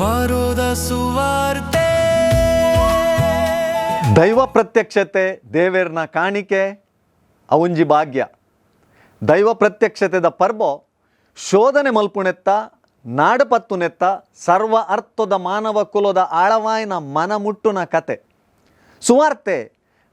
ವಾರೋದ ಸುವಾರ್ತೆ. ದೈವ ಪ್ರತ್ಯಕ್ಷತೆ ದೇವೆರ್ನ ಕಾಣಿಕೆ, ಅವೊಂಜಿ ಭಾಗ್ಯ. ದೈವ ಪ್ರತ್ಯಕ್ಷತೆದ ಪರ್ಬೊ ಶೋಧನೆ ಮಲ್ಪುನೆತ್ತ, ನಾಡು ಪತ್ತುನೆತ್ತ, ಸರ್ವ ಅರ್ಥದ ಮಾನವ ಕುಲದ ಆಳವಾಯಿನ ಮನ ಮುಟ್ಟುನ ಕತೆ. ಸುವಾರ್ತೆ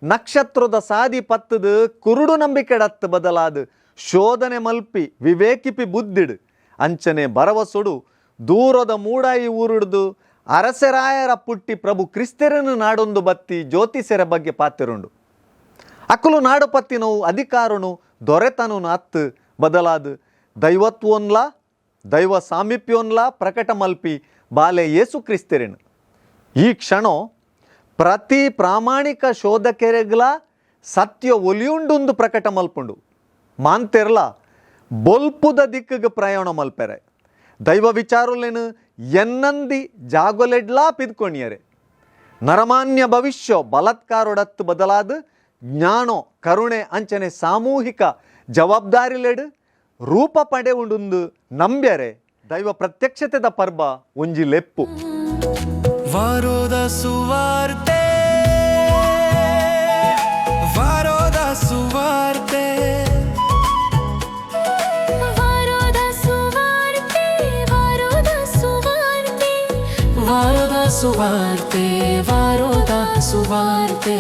ನಕ್ಷತ್ರದ ಸಾದಿ ಪತ್ತದು ಕುರುಡು ನಂಬಿಕೆಡತ್ತು ಬದಲಾದ ಶೋಧನೆ ಮಲ್ಪಿ ವಿವೇಕಿಪಿ ಬುದ್ಧಿಡು ಅಂಚನೆ ಭರವಸೊಡು ದೂರದ ಮೂಡಾಯಿ ಊರುಡ್ದು ಅರಸರಾಯರ ಪುಟ್ಟಿ ಪ್ರಭು ಕ್ರಿಸ್ತೆರನು ನಾಡೊಂದು ಬತ್ತಿ ಜ್ಯೋತಿಸರ ಬಗ್ಗೆ ಪಾತಿರುಂಡು. ಅಕ್ಕಲು ನಾಡು ಪತ್ತಿನವು ಅಧಿಕಾರನು ದೊರೆತನು ಅತ್ತು ಬದಲಾದ ದೈವತ್ವನ್ಲ ದೈವ ಸಾಮೀಪ್ಯೋನ್ಲ ಪ್ರಕಟ ಮಲ್ಪಿ ಬಾಲೆ ಯೇಸು ಕ್ರಿಸ್ತೆರೆನು. ಈ ಕ್ಷಣ ಪ್ರತಿ ಪ್ರಾಮಾಣಿಕ ಶೋಧಕೆರೆಗ್ಲ ಸತ್ಯ ಒಲಿಯುಂಡುಂದು ಪ್ರಕಟ ಮಲ್ಪುಂಡು. ಮಾಂತೆರ್ಲ ಬೊಲ್ಪುದ ದಿಕ್ಕಗೆ ಪ್ರಯಾಣ ಮಲ್ಪೆರೆ, ದೈವ ವಿಚಾರುಲೆನು ಎನ್ನಂದಿ ಜಾಗೊಲೆಡ್ಲಾ ಪಿದ್ಕೊಣಿಯರೆ, ನರಮಾನ್ಯ ಭವಿಷ್ಯ ಬಲತ್ಕಾರೊಡತ್ತು ಬದಲಾದ ಜ್ಞಾನೋ, ಕರುಣೆ ಅಂಚನೆ ಸಾಮೂಹಿಕ ಜವಾಬ್ದಾರಿಲೆಡ್ ರೂಪ ಪಡೆ ಉಂಡುಂದು ನಂಬ್ಯರೆ ದೈವ ಪ್ರತ್ಯಕ್ಷತೆದ ಪರ್ಬ ಒಂಜಿ ಲೆಪ್ಪು. ವಾರೋದ ಸುವಾರ್ತೆ, ವಾರೋದ ಸುವಾರ್ತೆ. ವಾರೋದ ಸುವಾರ್ತೆ, ವಾರೋದ ಸುವಾರ್ತೆ. ವಾರೋದ ಸುವಾರ್ತೆ, ವಾರೋದ ಸುವಾರ್ತೆ.